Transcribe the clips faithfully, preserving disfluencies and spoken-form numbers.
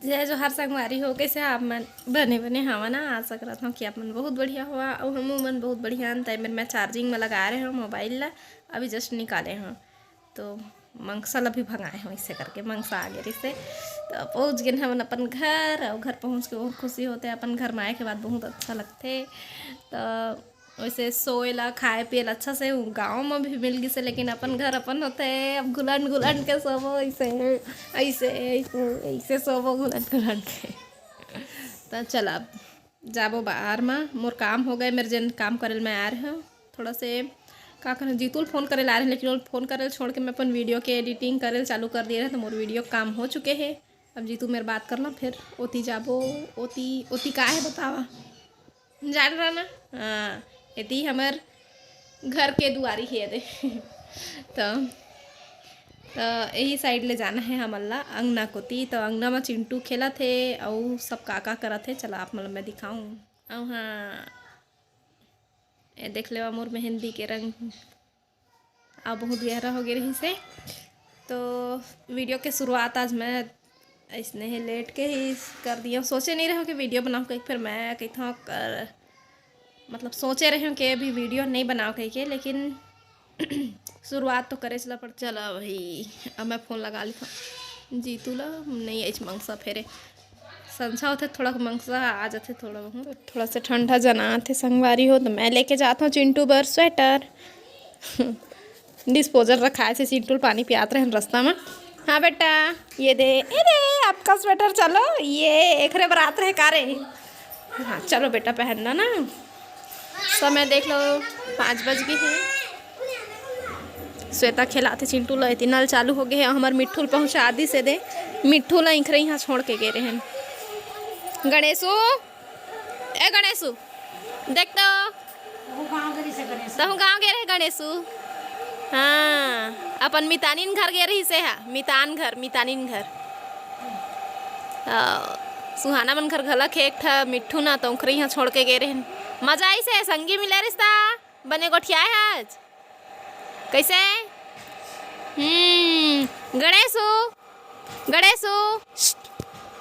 जय जोहार संगवारी हो, कइसे आप मन? बने बने हवा ना, आशा करत हव कि आप मन बहुत बढ़िया हवा। अउ हमू मन बहुत बढ़िया हन। त ए मेर मैं चार्जिंग में लगा रहे हव मोबाइल ला, अभी जस्ट निकाले हव। तो मंगसा ला भी भगाए हव, अइसे करके मंगसा आ गे रहिसे। तो पहुँच गेन हमन अपन घर, अउ घर पहुँच के बहुत खुशी होथे। अपन घर में आए के बाद बहुत अच्छा लगथे। तो वइसे सोए ला, खाए पिए ला अच्छा से गाँव में भी मिल गिसे, लेकिन अपन घर अपन होथे। अब घुलंड घुलंड के सोबो, अइसे अइसे अइसे अइसे सोबो घुलंड घुलंड के। त चल, अब जाबो बाहर म, मोर काम हो गे, मेर जेन काम करे ल मैं आए रहेंव। थोड़ा से का कहूँ, जीतू ल फोन करे ल आए रहेंव, लेकिन ओला फोन करे ल छोड़ के मैं अपन वीडियो के एडिटिंग करे ल चालू कर दिए रहेंव, तो मोर वीडियो के काम हो चुके हे। अब जीतू मेर बात कर ला, फिर ओती जाबो। ओती, ओती का हे बतावा? जान रहा ना? हाँ, एती हमर घर के दुआरी हे दे। तो, तो यही साइड ले जाना हे हमन ला अंगना कोती। तो अंगना म चिंटू खेलत हे, अउ सब का का करत हे, चला आप मन ल मैं दिखाऊं। अउ हाँ, ए देख लेवा मोर मेहंदी के रंग, आ बहुत गहरा हो गे रहिसे। तो वीडियो के शुरुआत आज मैं अइसने ही लेट के ही कर दिया। सोचे नहीं रहेंव कि वीडियो बनाऊँ कहीं, फिर मैं कहिथंव कर, मतलब सोचे रहेंव कि अभी वीडियो नहीं बनाओ कहि के, लेकिन शुरुआत तो करे चला पड़। चला भाई, अब मैं फोन लगा लेथंव जीतू ला, नहीं आइस मंगसा फेरे। संझा होथे, थोड़ा मंगसा आ जाथे थोड़ा बहुत। थोड़ा से ठंडा जनाथे संगवारी हो, तो मैं लेके जात हंव चिंटू बर स्वेटर। डिस्पोजल रखाए हे, चिंटू ल पानी पियात रहेन रस्ता में। हाँ बेटा, ये दे, ए दे, आपका स्वेटर, चलो, ये एकरे बरात रहे का रे? हाँ, चलो बेटा, पहनना ना। समय देख लो, पाँच बज गे हे। श्वेता खेलाथे चिंटू ला, एती नल चालू हो गे हे, हमर मिट्ठू ल पहुँचा दिस ए दे। मिट्ठू ला इखरे इहाँ छोड़ के गे रहेन। गणेशू, ए गणेशू, देख तो। तहूँ गाँव गे रहे गणेशू? हाँ, अपन मितानिन घर गे रहिसे हा, मितान घर, मितानिन घर। अ, सुहाना मन घर घलक हे एक ठा मिट्ठू ना, तो ओखरे इहाँ छोड़ के गे रहेन। मजा आइसे, संगी मिले रिस ता, बने गोठियाए हस। कइसे? हम्म, गणेशू, गणेशू, श्ट,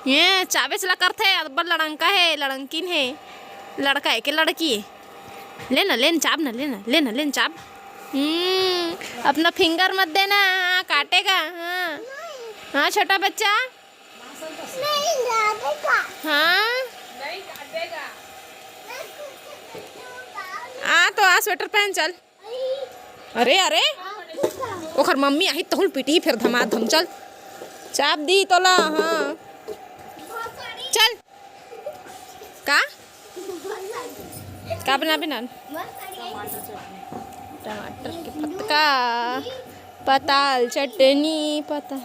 ये चाबे चला करथे, अब्बड़ लड़ंका हे, लड़ंकिन हे, लड़का हे के लड़की हे? ले ना, ले ना, चाब ना, ले ना, ले ना, ले ना, चाब। हम्म, अपना फिंगर मत देना, हाँ, काटेगा, हाँ। हाँ, छोटा बच्चा। हाँ। आ तो आ, स्वेटर पहन, चल। अरे, अरे, ओखर मम्मी आही, तहुल पीटी फिर धमाधम। चल, चाप दी तोला। हाँ, चल। का, का बना बना? टमाटर के पत्ता, पताल चटनी, पता।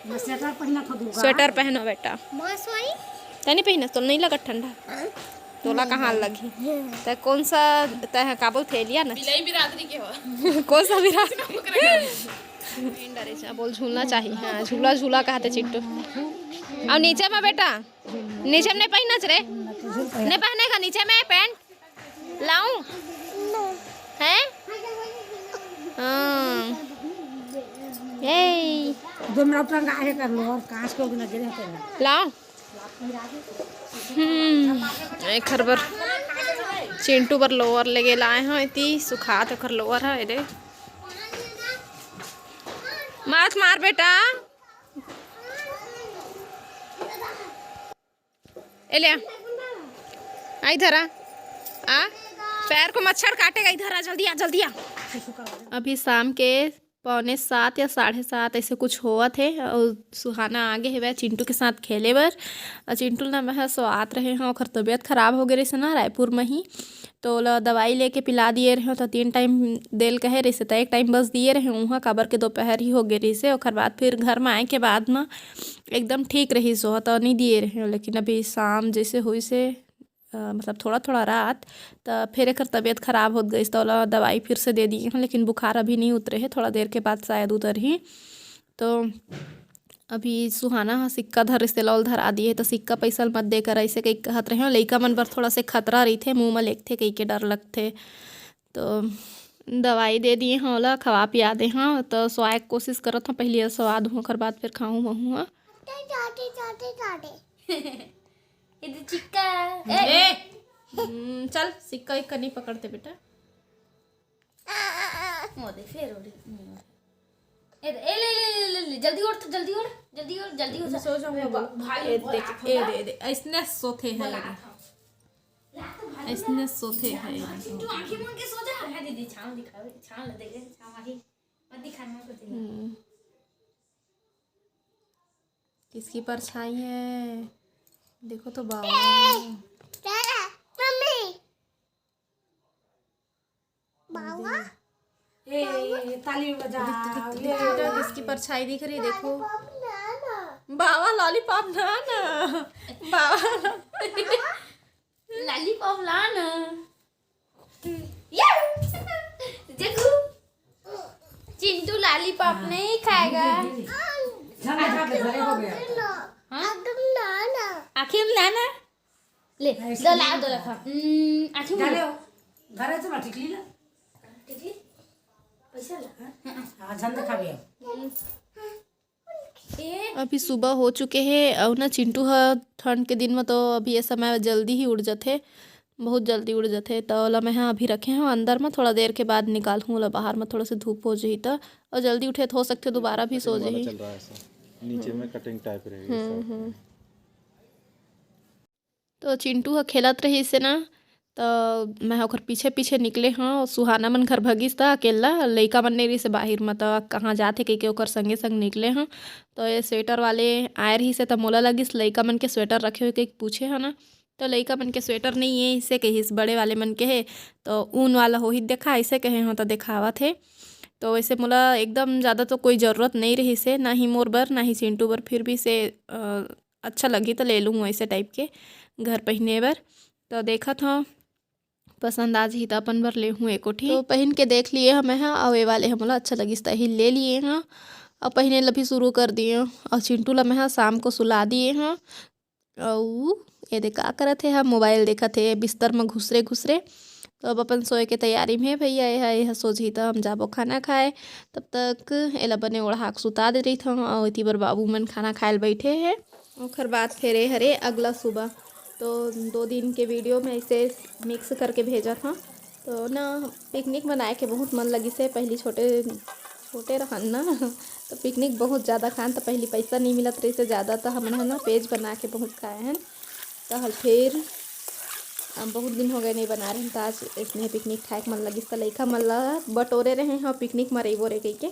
स्वेटर पहनो बेटा। तनी पहना, तो नहीं लगत ठंडा? तोला कहाँ लगही? ते कौन सा, ते ह, का बोलथे, लिया ना? बिलाई बिरादरी के हो। कौन सा बिरादरी? बोल, झूलना चाहिए। हाँ, झूला, झूला कहते चिट्टू। अउ नीचे में बेटा, नीचे में नहीं पहनना रे, नहीं पहनेगा नीचे में पैंट। लाऊं? हैं? हाँ। ए। दो मिनट तक आए कर लो और कांच के नजर है तेरा। लाऊं? हम्म, एखर बर चिंटू बर लोअर लेगे लाए हंव, एती सुखात ओखर लोअर ह, एदे। मत मार बेटा। ए ले आ। आ इधर आ। आ, पैर को मच्छर काटेगा, इधर आ, जल्दी आ, जल्दी आ। अभी शाम के पौने सात या साढ़े सात ऐसे कुछ होवत हे, अउ सुहाना आगे हेवय चिंटू के साथ खेले बर। अउ चिंटू ल ना मैं ह सोआत रहे हंव, ओखर तबीयत खराब हो गे रहिस ना रायपुर में ही, तो ओला दवाई लेके पिला दिए रहेंव, तो तीन टाइम देल कहे रहिसे, त एक टाइम बस दिए रहेंव उहाँ, काबर के दोपहर ही हो गे रहिसे। ओखर बाद फिर घर में आए के बाद म एकदम ठीक रहिस ओह, त नहीं दिए रहेंव। लेकिन अभी शाम जैसे होइसे, अ, मतलब थोड़ा-थोड़ा रात, त फिर एकर तबीयत खराब होत गइस, त ओला दवाई फिर से दे दिए हंव, लेकिन बुखार अभी नहीं उतरे हे, थोड़ा देर के बाद शायद उतरही। तो अभी सुहाना ह सिक्का धरिस, तेला ओला धरा दिए, त सिक्का पैसा ल मत दे कर, ऐसे कहि कहत रहे हंव। लइका मन बर थोड़ा से खतरा रहिथे, मुंह म लेगथे कहि के डर लगथे। तो दवाई दे दिए हंव ओला, खवा पिया दे हंव, त सोआए के कोशिश करत हंव, पहिली सोआ दूं, ओकर बाद फिर खाहूं महूं ह। छोटे, छोटे, छोटे। ये तो चिक्का। ए, ए, हम्म, चल, सिक्का इक्का नहीं पकड़ते बेटा। वो दे, फिर उड़ी। ए, ए, ले, ले, ले, ले, ले, जल्दी उठ, जल्दी उठ, जल्दी उठ, जल्दी उठ। मैं सो जाऊंगा। ए, बा-, भाई, ए, बोला देख, था ए, ना। दे, दे, ऐसने सोते हैं बोला लगे। था। ऐसने सोते हैं। तू आंखें मूंद के सो जा। हाँ, दीदी, छाँव दिखाओ, छाँव ले, देखे, छाँव आई। मत दिखा, मैं को दिखा। हम्म। किसकी परछाई है? देखो तो बाबा। मम्मी। बाबा। ए, ताली बजा। दिख, दिख, दिख, ये। दिख, दिख, किसकी परछाई दिख रही है? देखो। लॉलीपॉप ना, ना। बाबा लॉलीपॉप ना, ना। बाबा। लॉलीपॉप ला ना। ये। देखो। चिंटू लॉलीपॉप नहीं खाएगा। झंडा खा के धरे हो गया। हाँ? आखिर में ना, ना। ले, ऐसे दो ला, नहीं दो ला खा। हम्म, आखिर में जाने ले। हो, घर है तो ना टिकली ला। टिकली? पैसा ला। हाँ, झंडा खा गया। हम्म। ए। अभी सुबह हो चुके हे अउ ना चिंटू ह ठंड के दिन म तो अभी ये समय जल्दी ही उठ जथे, बहुत जल्दी उठ जथे। त ओला मैं ह अभी रखे हव अंदर म, थोड़ा देर के बाद निकालहूँ ओला बाहर म, थोड़ा से धूप हो जही त। अउ जल्दी उठे त हो सकथे दोबारा भी सो जही। चल रहा है ऐसा, नीचे में कटिंग टाइप रहेगी हम्म, सब। हम्म। तो चिंटू ह खेलत रहिस हे ना, त मैं ह ओकर पीछे-पीछे निकले हव। सुहाना मन घर भगिस त अकेल्ला, लइका मन नइ रहिस हे बाहिर म, त कहाँ जात हे कहिके ओकर संगे-संग निकले हव। तो ये स्वेटर वाले आए रहिस हे, त मोला लगिस लइका मन के स्वेटर रखे होही कहिके पूछे हव ना, त लइका मन के स्वेटर नइ ए, अइसे कहिस, बड़े वाले मन के हे, त ऊन वाला होही देखा, अइसे कहे हव, त देखावत हे। तो वैसे मोला एकदम ज़्यादा तो कोई ज़रूरत नइ रहिस हे, ना ही मोर बर, ना ही चिंटू बर, फिर भी से, अ, अच्छा लगही त ले लूँ वैसे टाइप के घर पहिने बर। तो देखत हव, पसंद आ जही त अपन बर लेहूँ एको ठी। तो पहिन के देख लिए हव मैं ह, अउ ये वाले ह मोला अच्छा लगिस त एही ले लिए हव, अउ पहिने ल भी शुरू कर दिए हव। अउ चिंटू ल मैं ह शाम को सुला दिए हव, अउ ये दे का करत हे, ह मोबाइल देखत हे बिस्तर म घुसरे घुसरे। तो अब अपन सोए के तैयारी में हे भैया, ये ह, ये ह सो जही त हम जाबो खाना खाए। तब तक एला बने ओढ़ा के सुता दे रहिथव, अउ एती बर बाबू मन खाना खाए ल बैठे हे। ओखर बाद फिर ये हरे अगला सुबह। तो दो दिन के वीडियो में ऐसे मिक्स करके भेजत हव। तो ना पिकनिक मनाए के बहुत मन लगिस हे। पहली छोटे, छोटे रहन ना, तो पिकनिक बहुत ज़्यादा खान। तो पहली पैसा नहीं मिलत रहिस हे ज़्यादा, तो हमन ह ना पेज बना के बहुत खाए हन। तो हल फिर अब बहुत दिन हो गए नहीं बना रहे, तो आज इसने पिकनिक खाए के मन लगिस, तो लइका मन ला बटोरे रहे हव पिकनिक म रहिबो रे कहिके।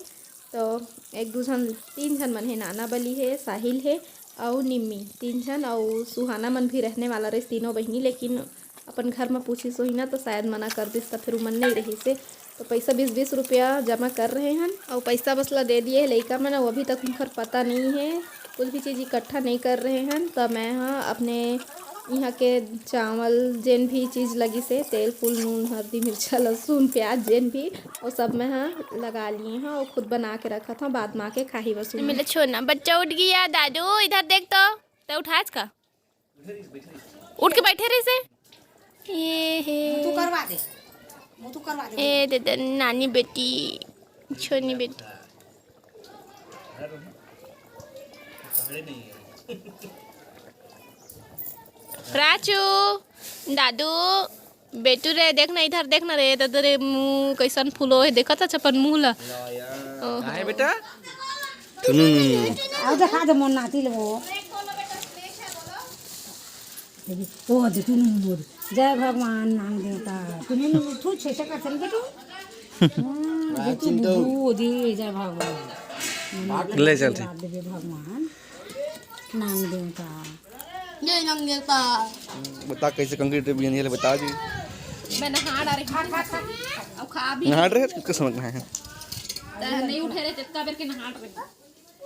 तो एक दू झन, तीन झन मन हे, नाना बली हे, साहिल हे अउ निम्मी, तीन झन, अउ सुहाना मन भी रहने वाला रहिस, तीनों बहिनी, लेकिन अपन घर म पूछिस होही ना, तो शायद मना कर दिस, त फिर उमन नइ रहिस हे। तो पैसा बीस बीस रुपया जमा कर रहे हन, अउ पैसा बस ला दे दिए हे लइका मन, अउ अभी तक उनकर पता नइ हे, कुछ भी चीज़ इकट्ठा नइ कर रहे हन। त मैं ह अपने इहाँ के चावल, जेन भी चीज़ लगिस हे, तेल, फूल, नून, हरदी, मिर्चा, लहसुन, प्याज, जेन भी, वो सब मैं ह लगा लिए हव, वो खुद बना के रखत हव, बाद में आके खाही बस। मेरा छोना बच्चा उठ गया, दादू, इधर देख तो, तै उठास का? उठ के बैठे रहिस हे। ये हे। मुँह तो करवा दे, मुँह तो करवा दे। ए दे दे, नानी बेटी, छोनी बेटी। प्राचू, दादू, बेटू रे, देख ना इधर, देख ना रे, दादा रे, मुँह कैसन फूलो हे, देखत हस अपन मुँह ला। ओहो। काहे बेटा? टुनु नुनु। आओ देखा दे मोर नाती ल वो। ओ दे टुनु नुनु बोल। जय भगवान नांग देवता। टुनु नुनु तू छे से का चल बेटू। हाँ, दे तू चिंटू। बबू दे जय भगवान। ले चल ठीक। दे भगवान नांग देवता। जय नांग देवता। बता कैसे कंक्रीट बिछानी है, बता जी। मैं नहा डारे, खा, खा, खा। अब खा भी। नहा रहे, किसका समझ में है? त नहीं उठे रहे, तेतका बेर के नहा रहे।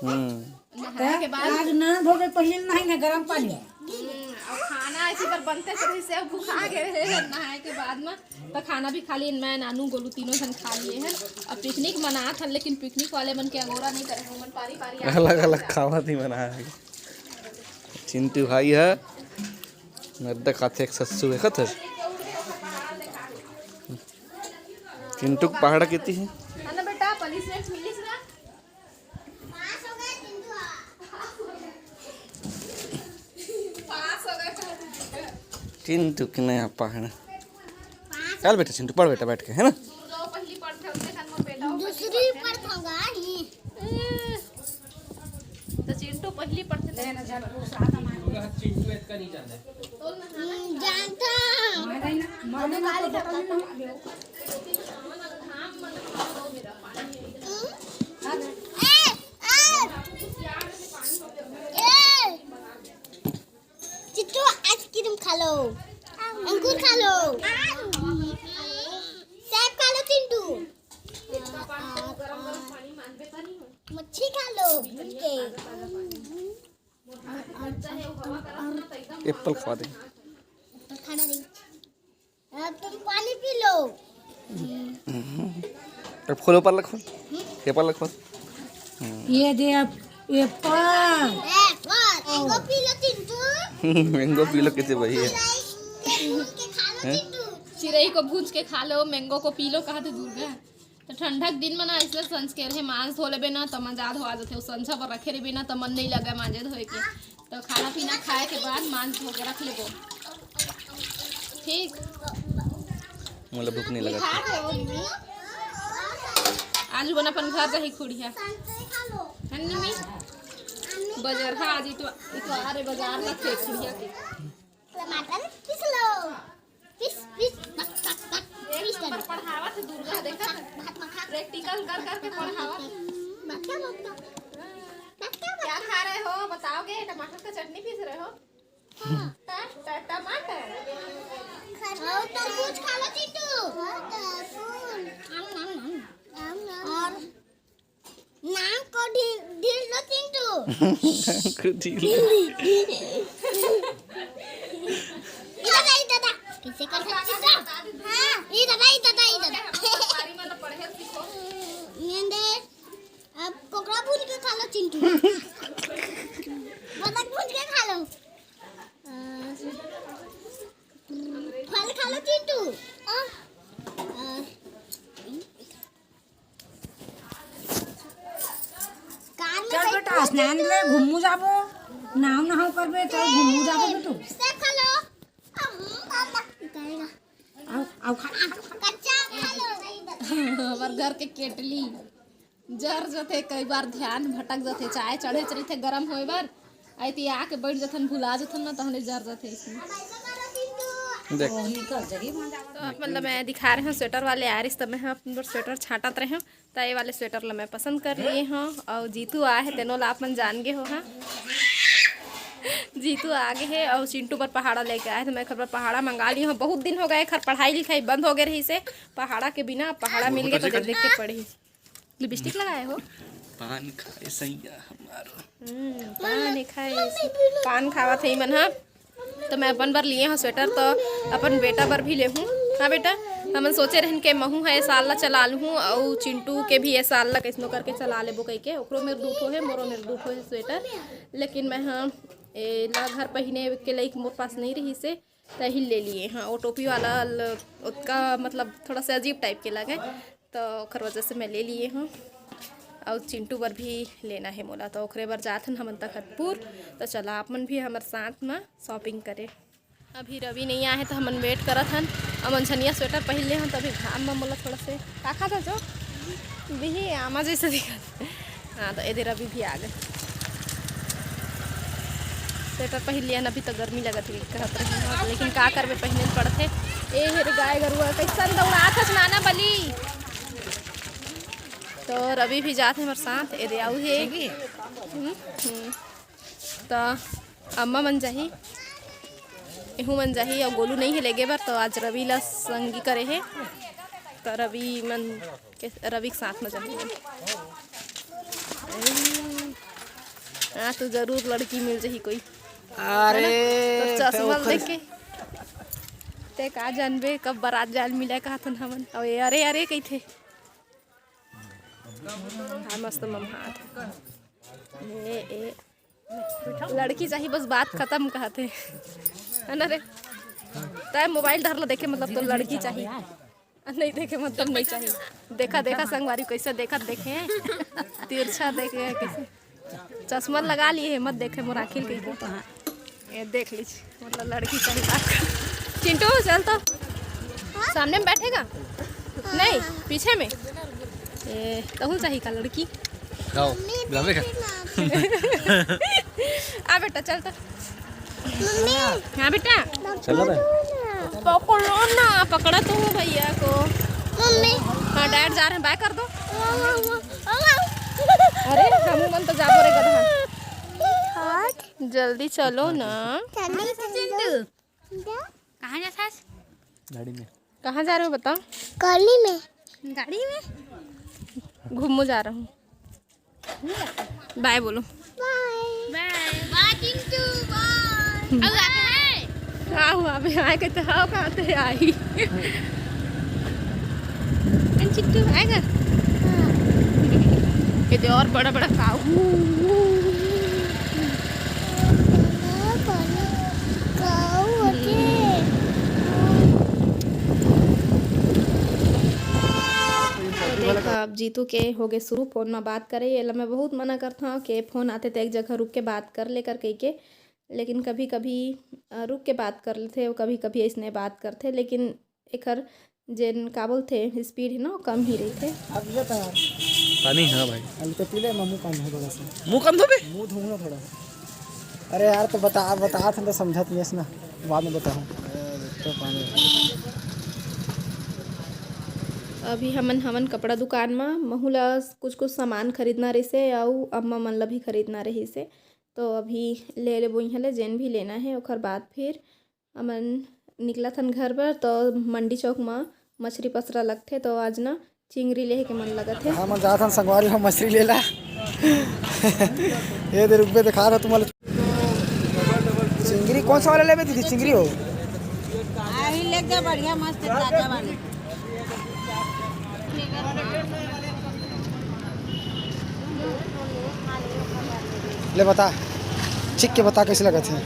हम्म। नहाए के बाद आज नहा धो के पहले नहाई ना, गरम पानी। हम्म, अब खाना ऐसी पर बनते तो से भूखा गए हैं, नहाए के बाद में तो खाना भी खा लिए, मैं, नानू, गोलू तीनों जन खा लिए हैं। अब पिकनिक मनात हन, लेकिन पिकनिक वाले मन के अगोरा नहीं करे, मन पारी पारी अलग अलग खावा थी मना है। चिंटू भाई है, मर्द खाथे एक सस्सू है खतर। चिंटू के पहाड़ा कितनी है? है ना बेटा, पनिशमेंट मिलिस ना? पास हो गए चिंटू। चिंटू के नया पहन। चल बेटा चिंटू, पढ़ बेटा बैठ के, है ना? दूसरी पढ़ होगा ही। तो चिंटू पहली पढ़ते थे। चिंटू इतना नहीं जानता। जानता। चित्तू, आइसक्रीम खा लो, अंगूर खा लो, सेब खा लो चिंटू, मच्छी खा लो भून के। एप्पल खवा दे। खाना नहीं। अब तुम पानी पी लो। अब खोलो, पल्ला खोल। ये पल्ला खोल। ये दे अब एप्पल। ए, कौन? एगो P low Chintu. Mango P low, कैसे भाई है? चिरई के भून के खा लो चिंटू। चिरई को भूज के खा लो, मैंगो को पी लो, कहा थे दुर्गा। तो ठंडा के दिन में ना, इसलिए संझ के रहे मांस धो लेबे ना, तो मजा धोआ जाते। संझा पर रखे रहबे ना, तो मन नहीं लगे मांजे धोए के। तो खाना पीना खाए के बाद मांस धो के रख लेबो। ठीक। मुझे भूख नहीं लगा। आज बन अपन घर जाही खुड़िया। हन्नी में बजरहा आज इतवा-, इतवार है, बाजार लगथे खुड़िया के। टमाटर पीस लो। पीस पीस पक पक पक पीस कर। पढ़ावत है दुर्गा, देखा? भात मखा। प्रैक्टिकल कर करके पढ़ावत। मक्का मक्का। मक्का क्या खा रहे हो बताओगे? टमाटर का चटनी पीस रहे हो? ट- ट- टमाटर। और तरबूज खा लो चिंटू। आम, आम, आम। आम, आम। और नाक को ढील ढील लो चिंटू। कुछ ही। इधर आ, इधर आ। कैसे कर सकते हो? हाँ, इधर आ, इधर आ, इधर आ। बारी में तो पढ़े सीखो। ये दे। अब कोकरा भून के खा लो चिंटू। बतख भून के खा लो। अ, फल खा लो चिंटू। अ, अ, कार में चल बैठ बेटा, स्नान ले घूमू जाबो। नाव नहाव करबे, चल घूमू जाबो बेटू। सेब खा लो। अम, पापा कहेगा। आओ, आओ खा। कच्चा खा लो। हमार घर के केटली जर जथे, कई बार ध्यान भटक जथे, चाय चढ़े चढ़े थे गरम होए बर, आई ती आके बैठ जथन, भुला जथन ना, तहने जर जथे इसमें। देख। निकल जगी वहाँ जाओ। तो आप मतलब मैं दिखा रहे हूँ स्वेटर वाले आरिस, तो मैं अपन बर स्वेटर छांटत रहे हूँ, तो ये वाले स्वेटर ला मैं पसंद कर लिए हूँ। और जीतू आए है, तेनो ला आप मन जान गे हो। हाँ, जीतू आ गए है और चिंटू बर पहाड़ा लेके आए, तो मैं खर बर पहाड़ा मंगा लिए हूँ। बहुत दिन हो गए, खर पढ़ाई लिखाई बंद हो गए रही से, पहाड़ा के बिना पहाड़ा मिल गए तो देख देख के पढ़ी। लिपस्टिक लगाए हो? पान खाए सैया हमारो। हम्म, पान खाए से। पान खावत है मन हा। तो मैं अपन बर लिए हूँ स्वेटर, तो अपन बेटा बर भी ले हूँ। हाँ बेटा, हमन सोचे रहन के महू है साल ला चला लूँ, और चिंटू के भी ये साल ला कैसनो करके चला लेबो कह के। ओकरो मेर दू ठो है, मोरो मेर दू ठो है स्वेटर, लेकिन मैं हाँ ए ला घर पहिने के लायक मोर पास नहीं रही से, तही ले लिए। हाँ, वो टोपी वाला ल-, ओतका मतलब थोड़ा सा अजीब टाइप के लगे, तो ओखर वजह से मैं ले लिए हूँ। और चिंटू बर भी लेना है मोला, तो ओखरे बर जात हन हमन तखतपुर। तो चला आप मन भी हमर साथ में शॉपिंग करे। अभी रवि नहीं आए हैं तो हमन वेट करत हन। अमन छनिया स्वेटर पहन ले हन, तो अभी घाम में मोला थोड़ा से का खाता जो बिही आमा जैसे दिखत। हाँ, तो एदे रवि भी आ गए। स्वेटर पहन लिया ना, अभी तो गर्मी लगत है कहत रहे हैं, लेकिन का करबे, पहने ल पड़थे। ए हेरे गाय गरुआ कैसन दौड़ात हस नाना बली। तो रवि भी जात है हमारे साथ, एदे आऊ है। हम्म, हम्म। तो अम्मा मन जाही, एहू मन जाही, और गोलू नहीं है लेगे बर, तो आज रवि ला संगी करे है, तो रवि मन के, रवि के साथ में जाही। हाँ, तो जरूर लड़की मिल जाही कोई। अरे तो चश्मा देख के ते का जानबे कब बारात जाल मिले कहत हन हमन। और ये अरे अरे कही थे। हाँ, मस्त मम्मा। ए, ए, लड़की चाहिए बस, बात खत्म कहते। है ना रे? तय मोबाइल धर लो, देखे मतलब तो लड़की चाहिए, नहीं देखे मतलब नहीं चाहिए। देखा देखा संगवारी कैसे देखत देखे, तिरछा देखे कैसे। चश्मा लगा लिए है, मत देखे मोर आँखी के। ये देख लीजिए, मतलब लड़की चाहिए बात कर। चिंटू, चल तो। सामने में बैठेगा? नहीं, पीछे में। ए, तहूँ चाही का लड़की? जाओ, जावे का? आ बेटा, चल तो। मम्मी। हाँ बेटा। चलो बे। पकड़ो ना, पकड़ा तो हूँ भैया को। मम्मी। हाँ, डैड जा रहे हैं, बाय कर दो। अरे, हमू मन तो जाबो रे गधा। जल्दी चलो ना। कहाँ जाथस? गाड़ी में। कहाँ जा रहे हो बताओ? गाड़ी में। गाड़ी में? घूमो जा रहा हूँ। बाय बोलो। बाय। बाय। बाय चिंटू, बाय। अब आते हैं। का हुआ बे? आए के तो हाव कहाँ ते आई? चिंटू आएगा? ये तो और बड़ा बड़ा काऊ। देखा, अब जीतू के होगे शुरू फोन में बात करे। एला मैं बहुत मना करता हूँ कि फोन आते तो एक जगह रुक के बात कर ले कर कह के, लेकिन कभी कभी रुक के बात कर लेते, कभी कभी ऐसने बात करते, लेकिन एकर जेन का बोलथे, स्पीड है ना, वो कम ही रहिथे। अब ये तो यार। पानी है भाई। अभी तो पी ले, मैं मुंह कान धो थोड़ा सा। मुंह कान धोबे? मुंह धोऊंगा थोड़ा। अरे यार, तो बता, बता था तो समझत नहीं ना, बाद में बताऊँ। अभी हमन हमन कपड़ा दुकान म महू ला कुछ कुछ सामान खरीदना रहिसे, अउ अम्मा मन ला भी खरीदना रहिसे। तो अभी ले लेबो इहाँ ले, जेन भी लेना है, ओकर बाद फिर हमन निकलत हन घर बर। तो मंडी चौक म मछरी पसरा लगथे, तो आज ना चिंगरी लेहे के मन लगत हे। हमन जात हन संगवारी हो मछरी लेला। ये दे रुकबे, दिखा रहा तुम्हारा चिंगरी। कौन सा वाला लेबे दीदी, चिंगरी हो? आही ले जा, बढ़िया मस्त ताजा वाली। ले बता, छीक के बता कैसे लगत हे।